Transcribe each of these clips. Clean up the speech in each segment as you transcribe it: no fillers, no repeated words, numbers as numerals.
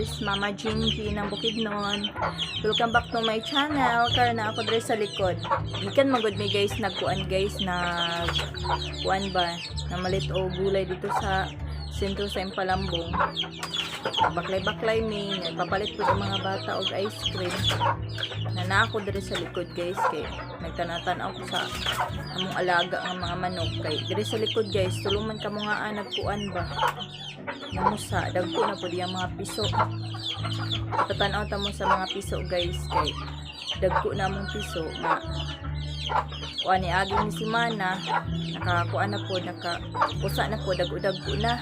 Is Mama Jinky ng Bukidnon. Welcome back to my channel. Karon na ako diri sa likod. Gikan magod mi guys, nagkuan guys, nag kuan ba, namalit og gulay dito sa sentro sa Impalambong. Baklay-baklay mi, nagpapalit po ang mga bata og ice cream. Na na ako diri sa likod guys kay nagtanatan ako sa among alaga nga mga manok kay diri sa likod guys, tulungan ka mga nagkuan ba. Namusa, dagko na po diyang mga piso. Patanaw ta mo sa mga piso guys kay dagko na among piso nga kuan ni agi ni si Mana, nakakuan na po, naka pusa na po, dagko-dagko na.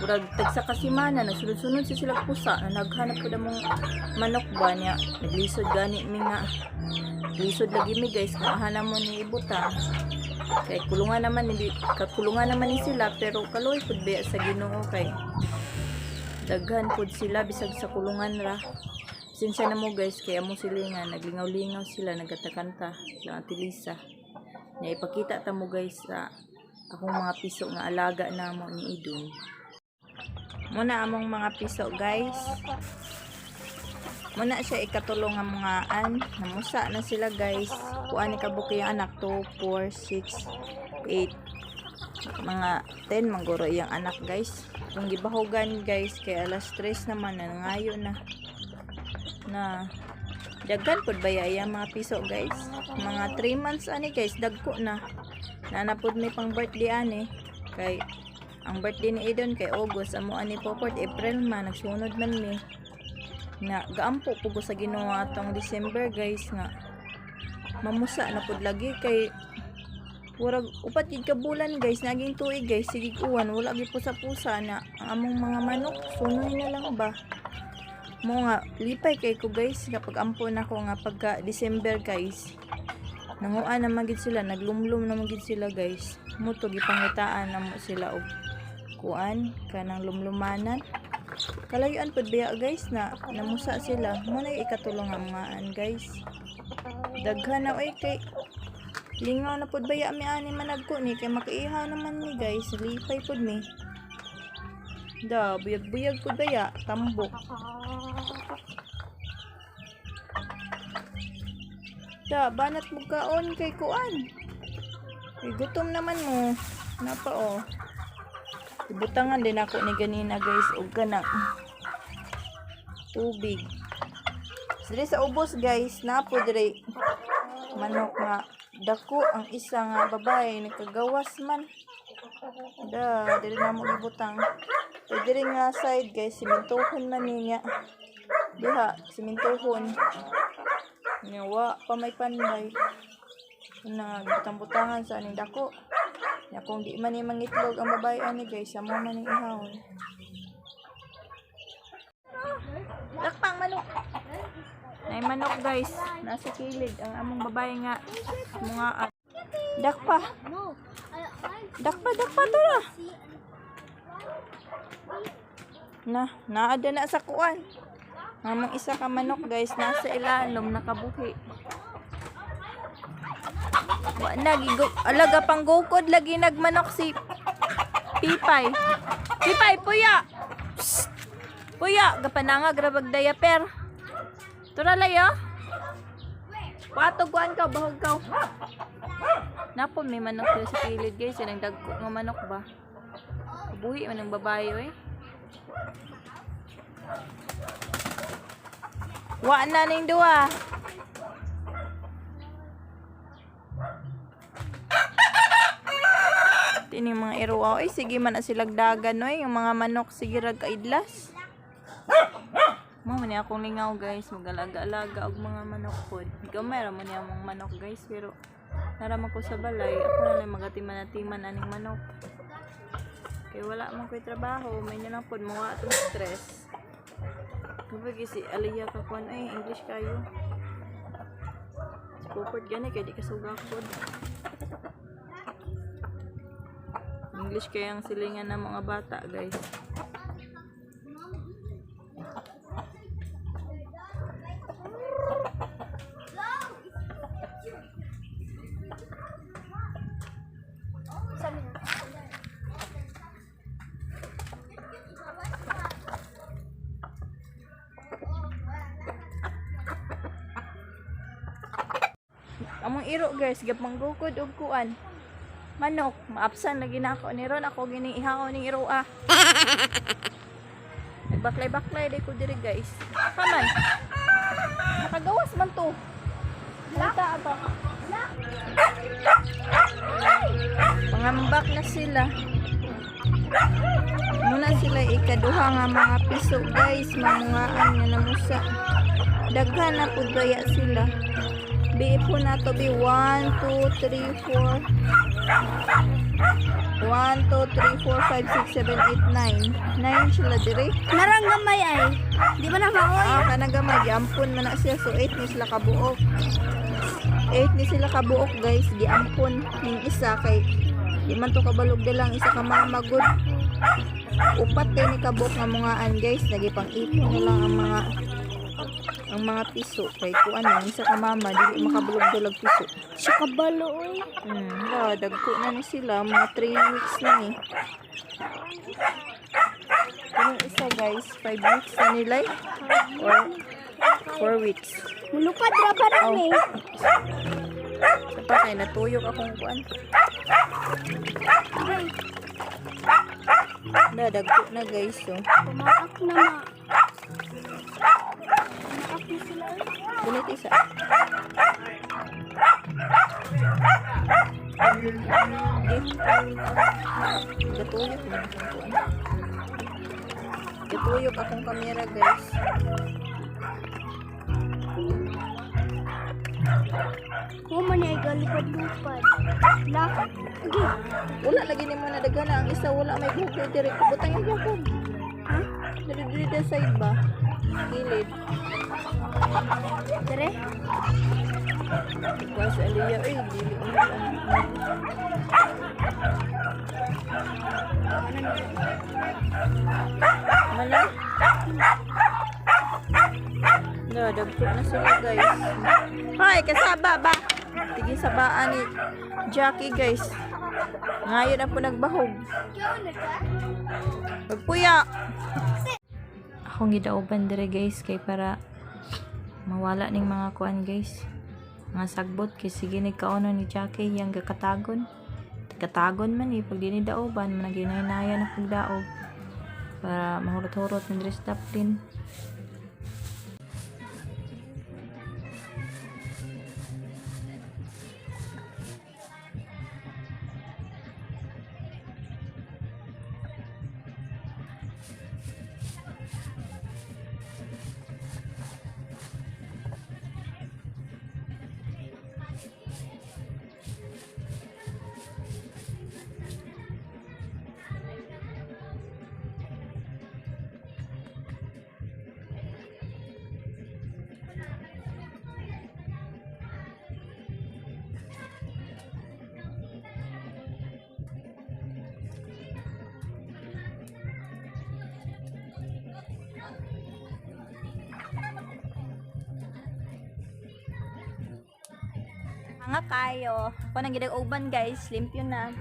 Murag tagsa ka semana nagsunod-sunod si sila pusa na naghanap po namong manok ba niya. Naglisod gani mi nga lisod lagi mi guys kung ahana mo ni ibutang kay kulungan naman ni kakulungan naman ni sila, pero kaloy pud biya sa Ginoo kay daghan pud sila bisag sa kulungan ra. Sinsya na mo guys kay among silingan naglingaw-lingaw sila, nagatakanta sila Ate Lisa. Nya ipakita ta mo guys sa akong mga piso nga alaga namo ni Idun. Muna among mga piso guys. Muna siya ikatulong nga mga an. Namusa na sila guys. Kuan ni kabuki yung anak. 2, 4, 6, 8. Mga 10 mangguro iyang anak guys. Kung gibahugan guys kay alas 3 naman na nangayo na. Na daghan pud baya iyang mga piso guys. Mga 3 months ani guys, dagko na. Nanapod mi pang birthday ani kay ang birthday ni Edon kay August, amo ani po April man, nagsunod man mi. Na gaampo po ko sa Ginoo atong December guys nga mamusa na pud lagi kay murag upat gid ka bulan guys, naging tuig guys, sige uwan, wala gyud pusa-pusa na ang among mga manok, sunoy na lang ba mo. Nga lipay kay ko guys kapag ampo na ko nga pagka December guys, nanguan na magid sila, naglumlum na magid sila guys. Mo to gipangitaan na mo sila og kuan kanang lumlumanan. Kalayuan pud biya guys na namusa sila. Mo na ikatulong nga mga an guys, daghan na oy kay lingaw na pud baya mi ani managko ni kay makaihaw naman ni guys, lipay pud mi. Da buyag-buyag pud baya tambok. Da banat mo kaon kay kuan kay gutom naman mo napa oh. Ibutangan din ako ni ganina guys og kanang tubig. Diri sa ubos guys, napo diri manok nga dako, ang isa nga babae nagkagawas man. Da, diri na mo gibutang. Kay diri nga side guys, simentohon man niya. Diha, simentohon. Nya wa pa may panday. Na butang-butangan sa aning dako. Nya kung di man ni mangitlog ang babae ani guys, amo man ning ihawon. Dakpang manok. Nay manok guys, nasa kilid ang among babae nga mga dakpa. No. I Dakpa, dakpa to na. See. Na, naada na sa kuan. Ang among isa ka manok guys, nasa ilalom nakabuhi. Wa na gigo alaga pang gukod lagi nagmanok si Pipay. Pipay, puya. Psst. Puya, gapananga grabag diaper. Tura layo. Wato kuan ka, bahog ka. Napo may manok dito sa kilid guys, yan ang dagko nga manok ba. Buhi man ang babae oy. Wa na ning duwa. Tini mga iruwa oy, sige man na silag dagan oy, yung mga manok sige rag kaidlas. Mo man ni akong lingaw guys, magalaga-alaga og mga manok pod. Gamay ra man ni among manok guys, pero nara man ko sa balay, ako na lang magatiman-atiman aning manok. Kay wala man ko'y trabaho, may na lang pod mawa atong stress. Kapag si Aliyah ka kuan ay English kayo. Si Crawford gani kay di ka sugakod. English kaya ang silingan ng mga bata, guys. Among iro guys, gapanggukod og kuan. Manok, maapsan lagi na ako ni ron ako gini ihaon ning iro ah. Nagbaklay-baklay day ko diri guys. Haman. Nakagawas man to. Lata ba? Pangambak na sila. Muna sila ikaduha nga mga piso guys, mangungaan nga namusa. Daghan na pud baya sila. Bi po na to bi 1 2 3 4 1 2 3 4 5 6 7 8 9. 9 sila dire. Narang gamay ay. Di ba na maoy? Ah, kanang gamay giampon man na siya, so 8 ni sila kabuok. 8 ni sila kabuok guys, giampon ning isa kay di man to kabalog lang isa ka mama gud. Upat kay ni kabuok nga mungaan guys, nagipang ipon na lang ang mga piso kay kuan ang isa ka mama dili makabalog dalag piso. Siya kabalo oy. La, dagko na ni sila, mga 3 weeks na ni. Kanang isa guys, 5 weeks na nila eh. Or 4 weeks. Mulupad ra pa Oh. rin eh. Sa pa kay natuyok akong kuan. Ay, Da, dagko na guys so. Pumaak na ma. Pumaak na sila oy. Bunit isa. Eh. Gatuyok man akong kuan. Gatuyok akong kamera guys. Kuma niya ay galupad-lupad. La. Gi. Wala lagi nimo na daghan ang isa wala may gugol diri. Butang yung gugol. Ha? Diri diri da side ba? Gilid. Dire. Kuha sa Aliyah, eh, dili mo. Mala? No, dagko na sila guys. Hoy, kasaba ba? Tigin sabaan ni Jackie guys. Ngayon na po nagbahog. Magpuya! Akong gidauban dire guys kay para mawala ning mga kuan guys. Mga sagbot kay sige nagkaono ni Jackie yang gakatagon. Katagon man eh pag di ni dauban man ginahinaya na pagdaog para mahurot-hurot ng dress up din. Mga kayo. Ako nang gidag-uban guys, limpyo na.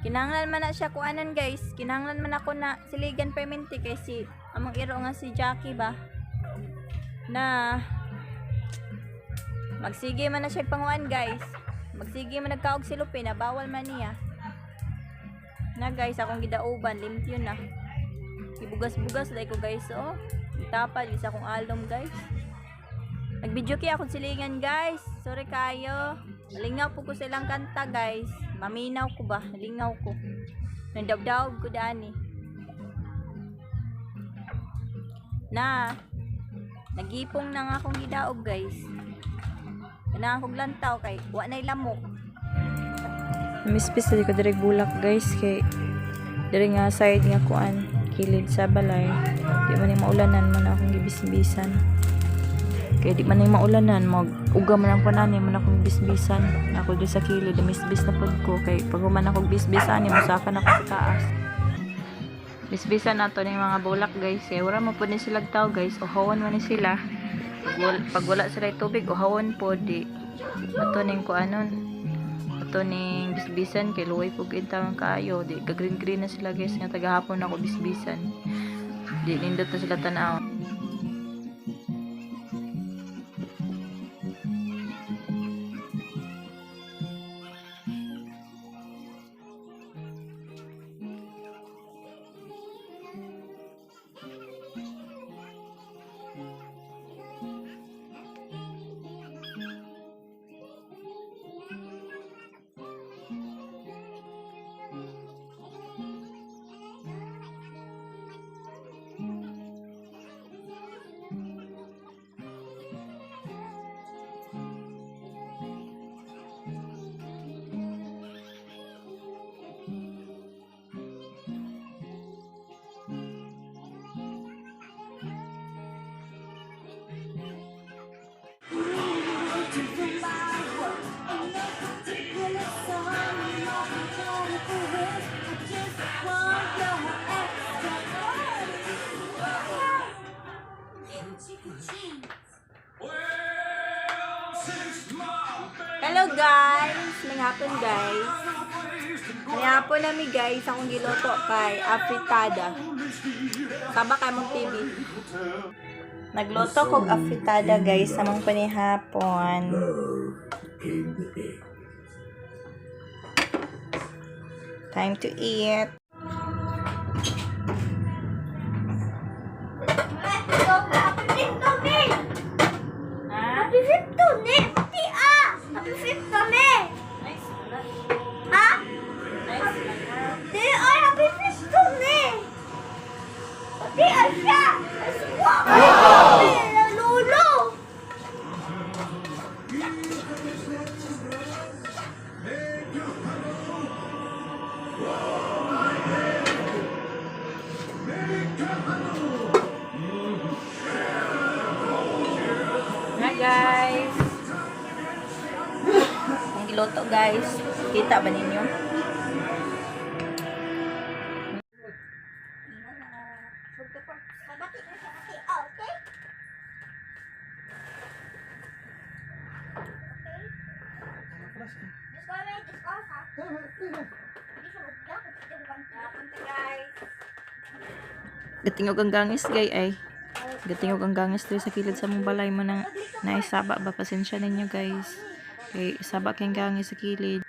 Kinahanglan man na siya kuanan guys. Kinahanglan man ako na siligan permente kay si among iro nga si Jackie ba. Na magsige man na siya panguan guys. Magsige man nagkaog si Lupe na bawal man niya. Na guys, akong gidauban limpyo na. Ibugas-bugas dai ko guys oh. Itapad isa akong alom guys. Nag-video kaya akong silingan guys. Sorry kayo. Lingaw po ko sa ilang kanta guys. Maminaw ko ba? Lingaw ko. Nandabdawb ko dani. Na. Nagipong na nga akong gidaog guys. Kana akong lantaw kay wa nay lamok. Mispis ko direk bulak guys kay diri nga side nga kuan kilid sa balay. Di man ni maulanan man akong gibisbisan. Kaya di man ay maulanan, mag uga man ang panani man akong bisbisan. Ako di sa kilid, misbis na pud ko kay pag human ako bisbisan, musakan ako sa taas. Bisbisan nato ni mga bulak guys. Kay wala mo pud ni sila tao guys, uhawan man ni sila. Pag wala sila tubig, uhawan pod di. Ato ning kuanon. Ato ning bisbisan kay luway pug intawon kaayo, di ka green green na sila guys nga tagahapon ako bisbisan. Di nindot na sila tan-aw. Hello guys! May hapon, guys. May hapon nami, guys. Akong giluto kay afritada. Saba kay mong TV. Nagluto kog afritada, guys, sa mong panihapon. Time to eat. Happy 50 me! Ha? Happy 50 ni! Pati ah! Happy 50 me! Nice na. Ha? Nice na. Di ay happy 50 ni! Pati ah siya! Suwa ka! Lolo! Hi guys! Ang giluto, guys. Kita ba ninyo? Okay? Discover, ha? Gatingog ang gangis gay ay. Gatingog ang gangis diri sa kilid sa mong balay mo nang naisaba ba, pasensya ninyo, guys. Kay saba kay gangis sa kilid.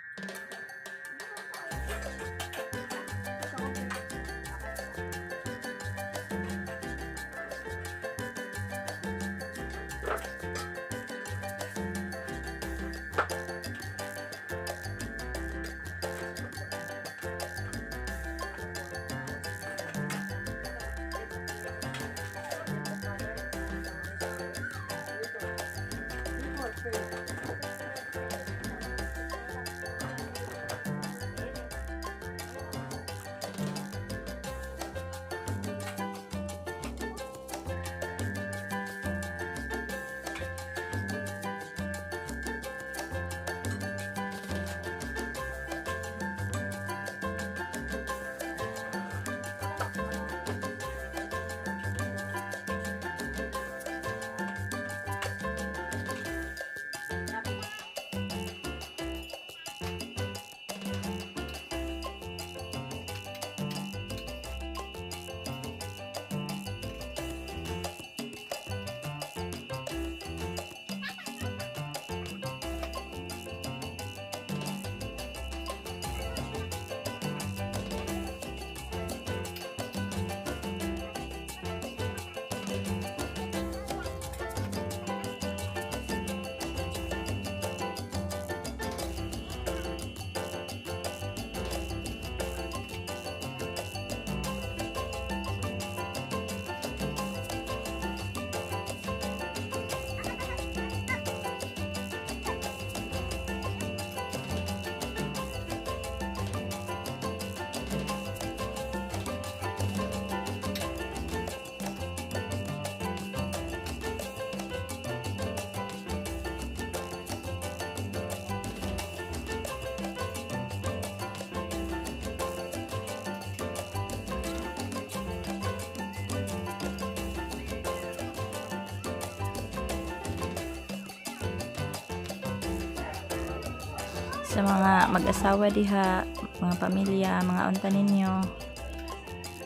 Sa mga mag-asawa diha, mga pamilya, mga unta ninyo.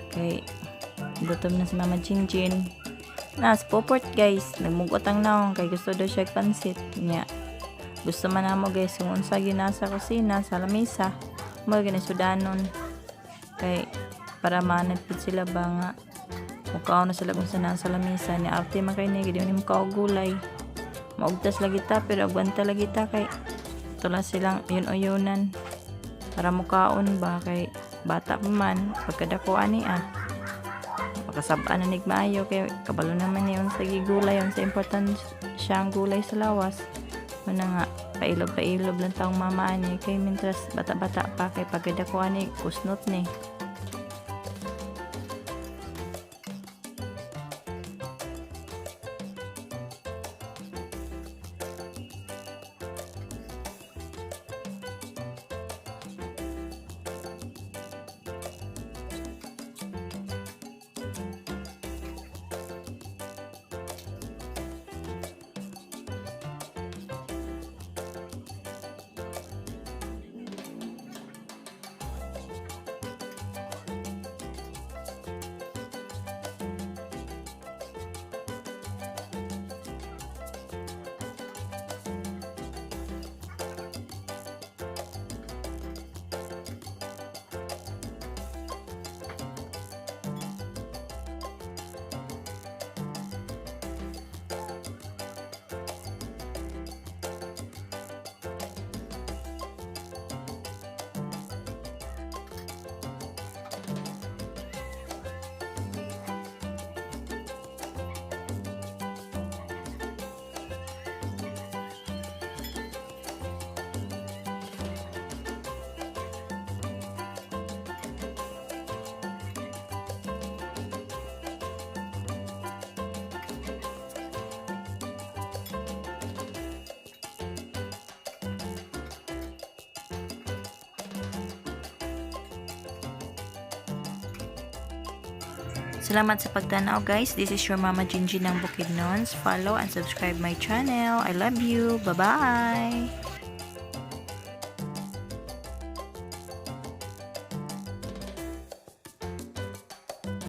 Kay gutom na si Mama Jinjin. Na, sa poport guys, nagmugot ang naong kay gusto daw siya pansit niya. Gusto man namo, guys, kung unsa gina sa kusina, sa lamesa, mo gani sudanon. Kay para manat pud sila ba nga mukaon na sila kung sa nasa lamesa ni arte man kay ni gid ni mukaw gulay. Maugtas lagi ta pero agwanta lagi ta kay tula silang yun-uyunan para mukaon ba, kay bata pa man, pagkadako ani ah makasabaan na nig maayo kay kabalo naman niyon sa gigulay, sa important siyang gulay sa lawas mo na nga pailob pailob lang taong mama ani kay mintras bata-bata pa, kay pagkadako ani kusnot ni. Salamat sa pagtanaw, guys. This is your Mama Jinjin ng Bukidnons. Follow and subscribe my channel. I love you. Bye-bye!